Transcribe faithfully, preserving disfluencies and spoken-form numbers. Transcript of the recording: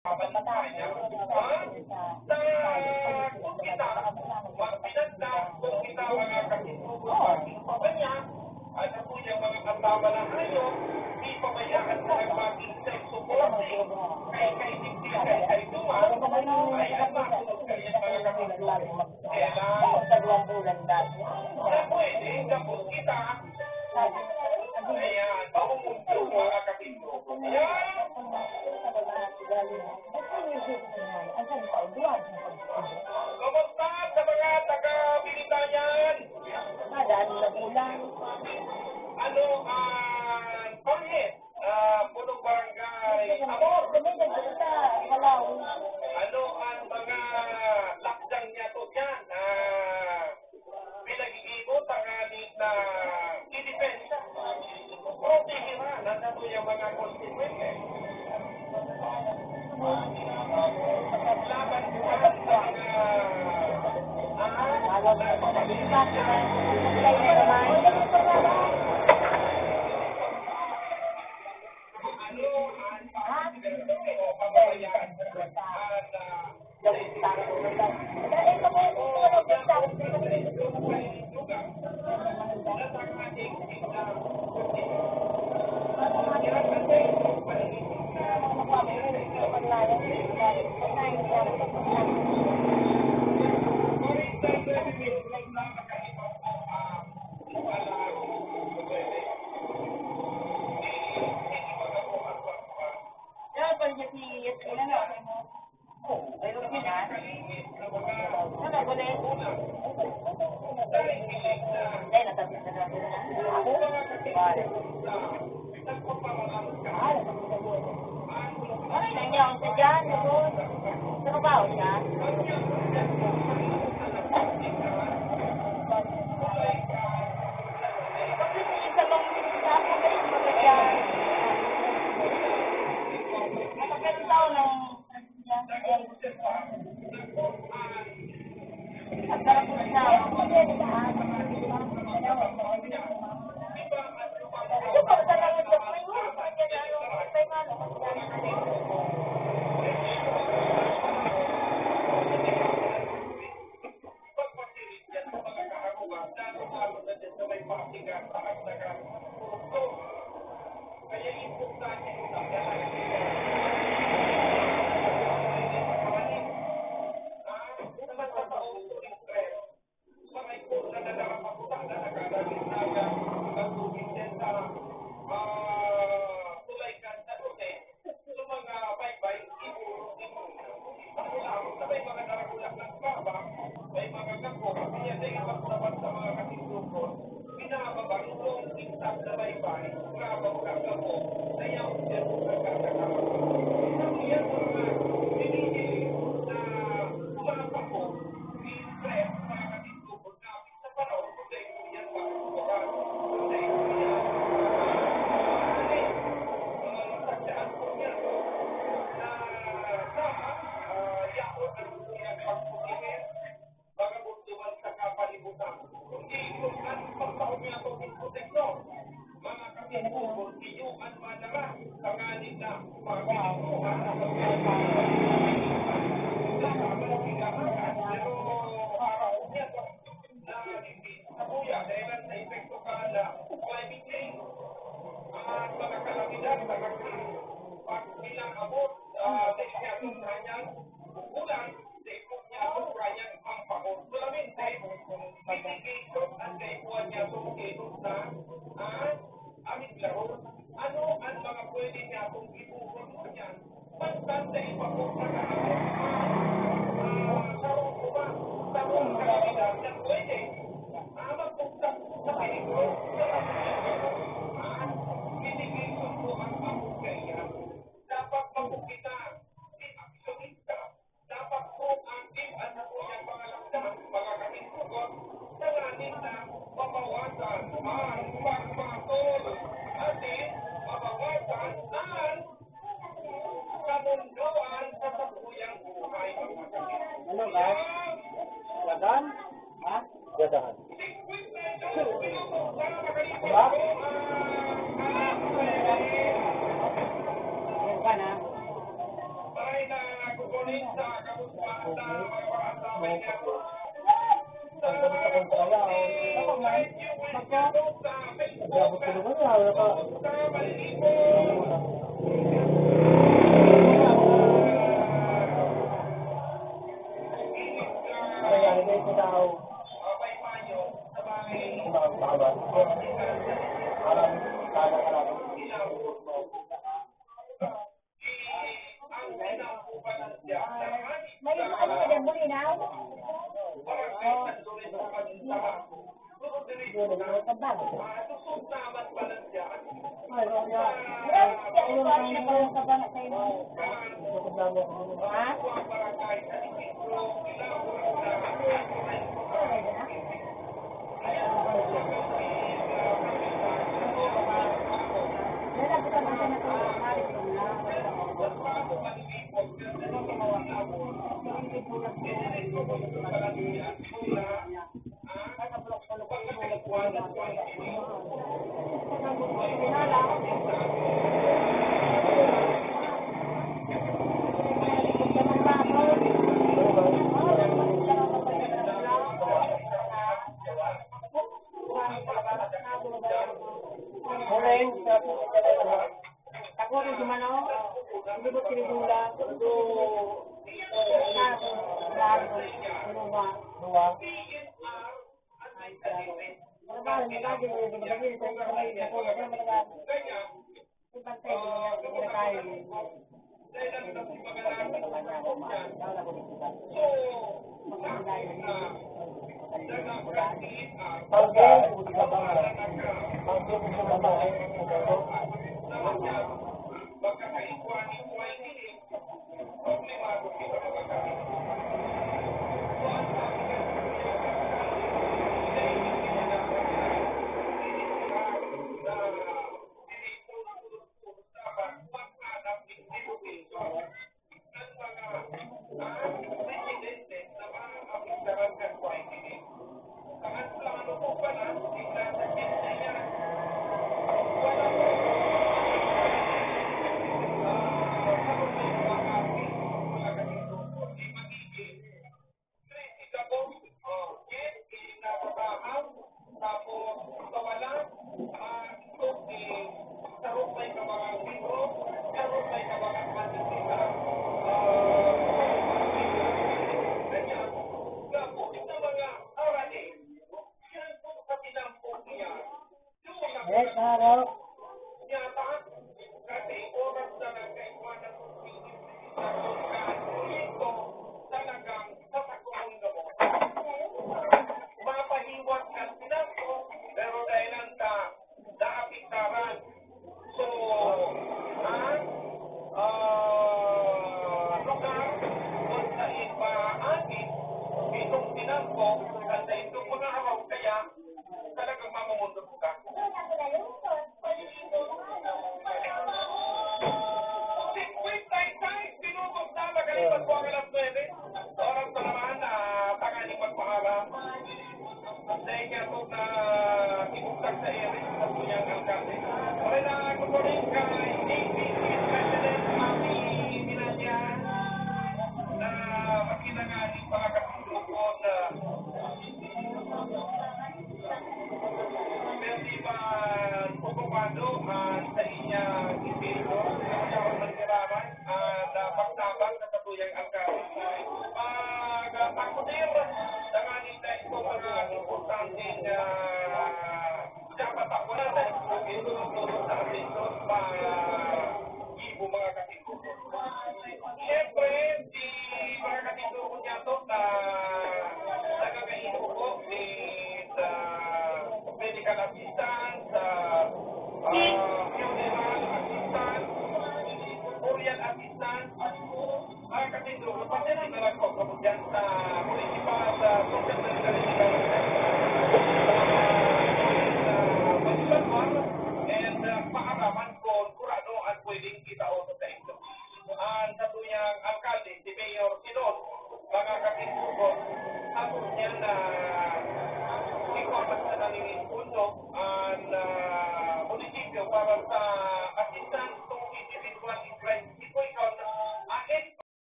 Sa kung kita, magpinagda, kung kita mga kasinugo, maging kumpanya, ano po yung mga kasama na hayop, di pabayaan na nagpapinsan, suporte, kay, kay, kay, kay, kay, kay, Duma, ay, ang masunod kayo, mga kasinugo. Kailan? Sa duwang bulan dati. Na pwede, kapos kita. Ayan, mapupunta, mga kasinugo. Ayan. Kumusta sa mga taga-Pilitanyan? Madami na po lang. Ano ang pangit? Ah, Pulong Barangay Amor. Kami nagpunta sa Palau. Ano ang mga lakdang niya to dyan? Ah, pinag-iimo tanganing na i-defensa. Protehiran ang ato yung mga konstituyente. Laban sa mga, ah, ano ang, ah, kababayaan at, ah, Ano na niya ako sa dyan? Sa trabaho siya? Kasi sa bang sa pagkakita ng